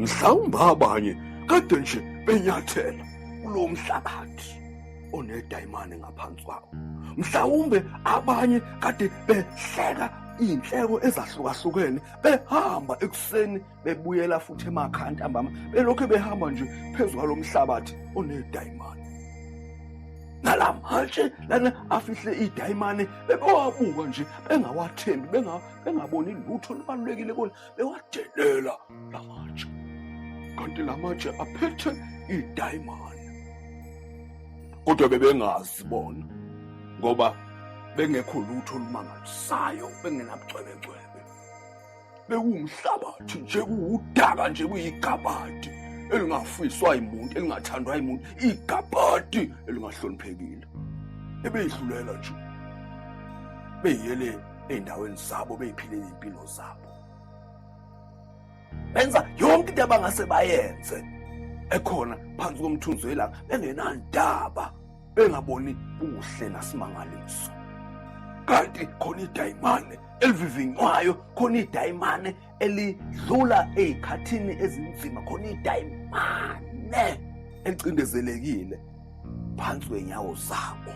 Mhlawumbe abanye kade nje benyathela kulo mhlabathi onedayimane ngaphansi kwawo. Mhlawumbe abanye kade behleka iy'nhleko ezahlukahlukene, behamba ekuseni bebuyela futhi emakhaya ntambama, belokhu behamba nje phezu kwalo mhlabathi onedayimane. Nalamatshe lana afihle idayimane bebewabuka nje bengawathembi, bengaboni lutho olubalulekile kona, bewadelela lamatshe. Kanti lamatshe aphethe idayimane, kodwa bebengazi bona ngoba bengekho lutho olumangalisayo, bengenabucwebecwebe, bekuwumhlabathi nje, kuwudaka nje, kuyigabadi elingafiswa yimuntu, elingathandwa yimuntu, igabadi elingahloniphekile. Ebeyidlulela nje, beyiyele ey'ndaweni zabo, beyiphilela iy'mpilo zabo, benza yonke into abangase bayenze ekhona phansi komthunzi welanga, bengenandaba, bengaboni buhle nasimangaliso. Kanti khona idayimane elivivinywayo, khona idayimane elidlula ey'khathini ezinzima, khona idayimane elicindezelekile phansi kwenyawo zabo,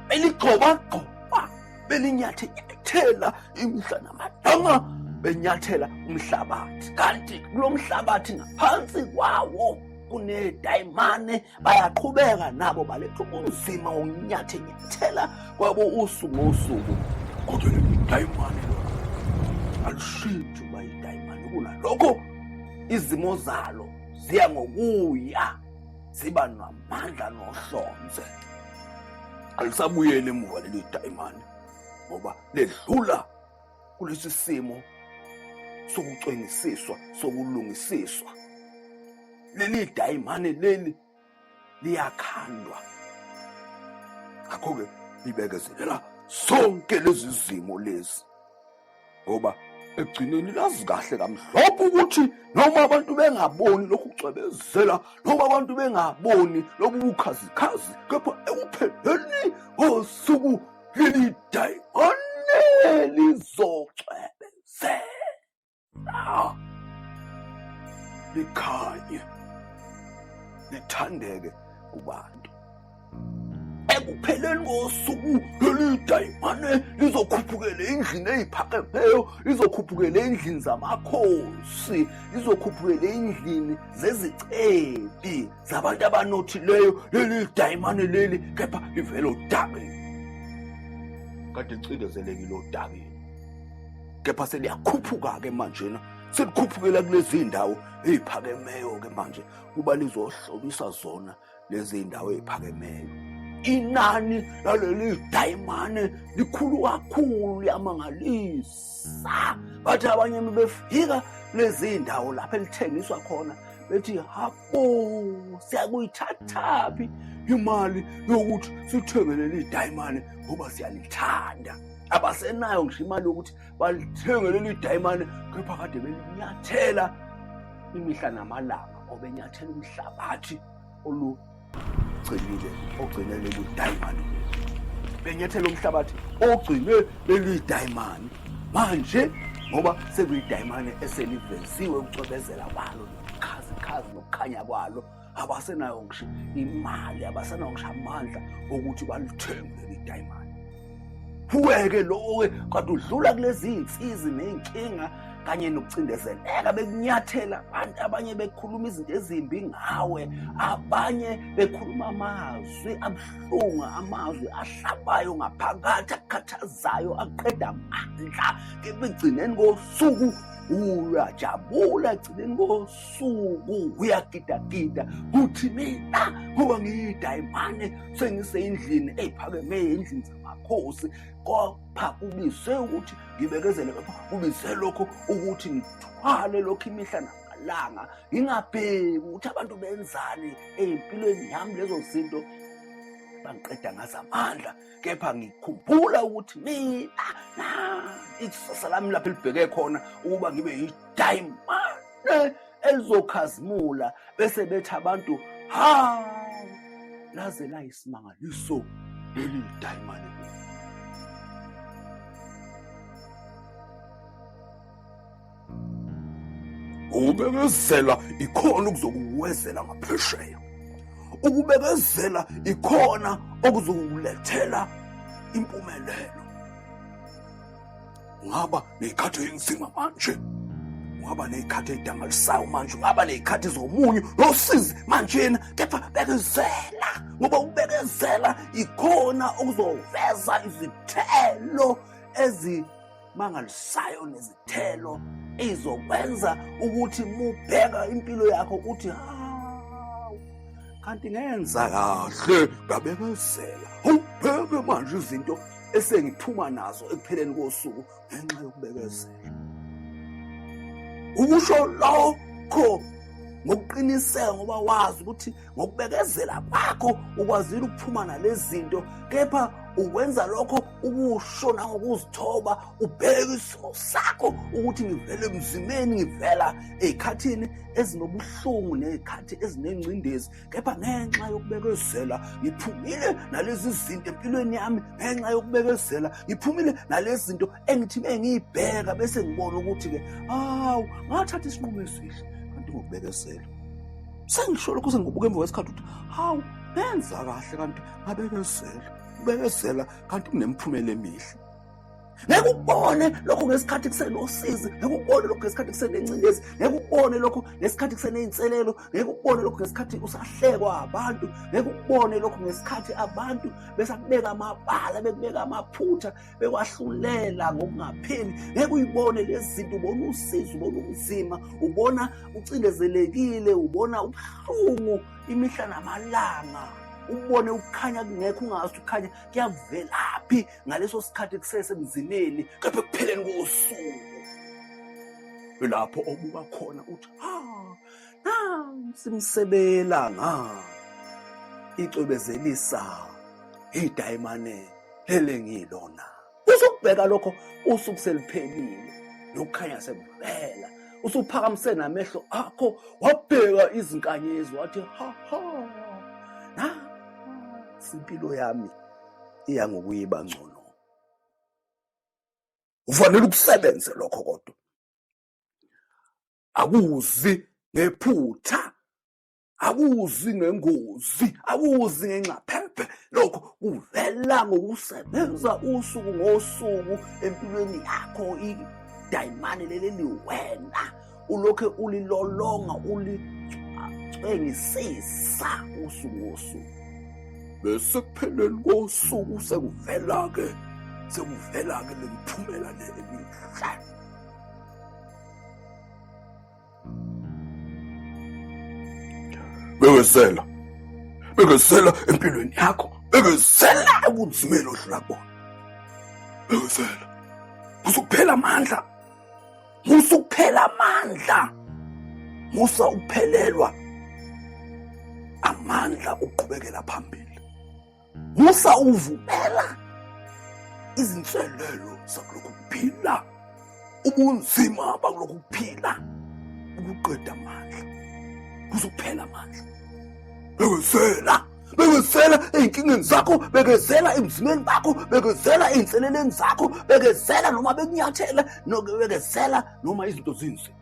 beligxobagxoba, belinyathela imihla namalanga, benyathela umhlabathi. Kanti kulo mhlabathi ngaphansi kwawo kunedayimane. Bayaqhubeka nabo baletha ubunzima wokunyathela kwabo usuku ngosuku, kodwa leli dayimane lona alishintshi uba idayimane. Kunalokho izimo zalo ziya ngokuya ziba namandla nohlonze, alisabuyeli emuva leli dayimane, ngoba ledlula kulesi simo sokucwengisiswa, sokulungisiswa. Leli dayimane leli liyakhandwa, ngakho-ke libekezelela zonke lezi zimo lezi, ngoba ekugcineni lazi kahle kamhlophe ukuthi noma abantu bengaboni lokhu kucwebezela, noma abantu bengaboni lobu bukhazikhazi, kepha ekupheleni kosuku leli dayimane lizocwebezela, likhanye, lithandeke kubantu. Ekupheleni kosuku leli dayimane lizokhuphukela endlini eyiphakemeyo, lizokhuphukela endlini zamakhosi, lizokhuphukela endlini zezicebi, zabantu abanothileyo leli dayimane leli, kepha livele odakeni, kade licindezelekile odakeni, kepha seliyakhuphuka-ke manjena, selikhuphukela kulezi ndawo ey'phakemeyo-ke manje, kuba lizohlobisa zona lezi ndawo ey'phakemeyo. Inani laleli dayimane likhulu kakhulu, liyamangalisa. Bathi abanye befika lezi ndawo lapho elithengiswa khona, bethi habo, siyakuyithathaphi imali yokuthi sithenge leli dayimane ngoba siyalithanda? Abasenayo ngisho imali yokuthi balithenge leli dayimane, kepha kade belinyathela imihla namalanga, obenyathela umhlabathi olugcinile, ogcine leli dayimane, benyathela umhlabathi ogcine leli dayimane. Manje ngoba sekuyidayimane eseliveziwe ukucwebezela kwalo, nobukhazikhazi nokukhanya kwalo, abasenayo ngisho imali, abasenayo ngisho amandla okuthi balithenge leli dayimane. Uweke lowo-ke kade udlula kulezi iy'nsizi ney'nkinga kanye nokucindezeleka, bekunyathela abantu, abanye bekhuluma izinto ezimbi ngawe, abanye bekhuluma amazwi abuhlungu, amazwi ahlabayo ngaphakathi, akukhathazayo, aqeda amandla. Kepha ekugcineni kosuku uyajabula, ekugcineni kosuku uyagidagida, kuthi mina ngoba ngiyidayimane sengisendlini eyiphakemeyo, endlini zamakhosi, kopha kubizwe ukuthi ngibekezele, kepha kubize lokho ukuthi ngithwale lokho imihla namalanga, ngingabheki ukuthi abantu benzani ey'mpilweni yami. Lezo zinto bangiqeda ngazo amandla, kepha ngikhumbula ukuthi mina ikusasa lami lapho elibheke khona, ukuba ngibe yidayimane elizokhazimula, bese bethi abantu, ha, laze layisimangaliso leli dayimane. Ukubekezela ikhona okuzokuwezela ngaphesheya. Ukubekezela ikhona okuzokulethela impumelelo. Ungaba ney'khathi ey'nzima manje, ungaba ney'khathi ey'dangalisayo manje, ungaba ney'khathi zomunyu nosizi manjena, kepha bekezela, ngoba ukubekezela ikhona okuzoveza izithelo ezimangalisayo nezithelo ey'zokwenza ukuthi mubheka impilo yakho uthi hawu, kanti ngenza kahle ngabekezela. Awubheke manje izinto esengiphuma nazo ekupheleni kosuku ngenxa yokubekezela. Ukusho lokho ngokuqiniseka ngoba wazi ukuthi ngokubekezela kwakho ukwazile ukuphuma nalezi zinto, kepha ukwenza lokho ukusho nangokuzithoba, ubheke isimo sakho ukuthi ngivele emzimeni, ngivela ey'khathini ezinobuhlungu ney'khathi ezinengcindezi, kepha ngenxa yokubekezela ngiphumile nalezi zinto empilweni yami. Ngenxa yokubekezela ngiphumile nalezi zinto engithi bengiyibheka bese ngibona ukuthi-ke hawu, ngathatha isinqumo esihle kanti ngokubekezela. Sengisho lokho sengibuka emva kwesikhathi ukuthi hawu, ngenza kahle kanti ngabekezela. Ubekezela kanti kunemiphumela emihle. Ngeke ukubone lokho ngesikhathi kusenosizi, ngeke ukubone lokho ngesikhathi kusenengcindezi, ngeke ukubone lokho ngesikhathi kuseney'nselelo, ngeke ukubone lokho ngesikhathi usahlekwa abantu, ngeke ukubone lokho ngesikhathi abantu besakubeka amabala, bekubeka amaphutha, bekwahlulela ngokungapheli. Ngeke uyibone lezi zinto, ubona usizi, ubona ubunzima, ubona ucindezelekile, ubona ubuhlungu imihla namalanga, ubone ukukhanya kungekho, ungazi ukukhanya kuyavelaphi ngaleso sikhathi kusesemzimeni, kepha ekupheleni kosuku lapho obuka khona uthi ha, nansi imsebela nga icwebezelisa idayimane lele ngilona. Usukubheka lokho usuku seluphelile nokukhanya sekuvela, usuphakamise namehlo akho wabheka izinkanyezi wathi ha ha, nansi impilo yami iya ngokuyiba ngcono. Ufanele ukusebenze lokho, kodwa akuzi ngephutha, akuzi ngengozi, akuzi ngenxaphephe. Lokho kuvela ngokusebenza usuku ngosuku empilweni yakho. Idayimane leli liwena ulokhe ulilolonga, ulicwengisisa usuku ngosuku, bese kupheleni kosuku sekuvela-ke sekuvela-ke le miphumela le emihle. Bekezela, bekezela empilweni yakho, bekezela ebunzimeni odlula kubona, bekezela usukuphela amandla, musa ukuphela amandla, musa ukuphelelwa amandla uqhubekela phambili, musa uvumela izinselelo zakulokhu kuphila, ubunzima bakulokhu kuphila ukuqeda amandla, kuzokuphela amandla. Bekezela, bekezela ey'nkingeni zakho, bekezela ebunzimeni bakho, bekezela ey'nseleleni zakho, bekezela noma bekunyathela, bekezela noma izinto zinzima.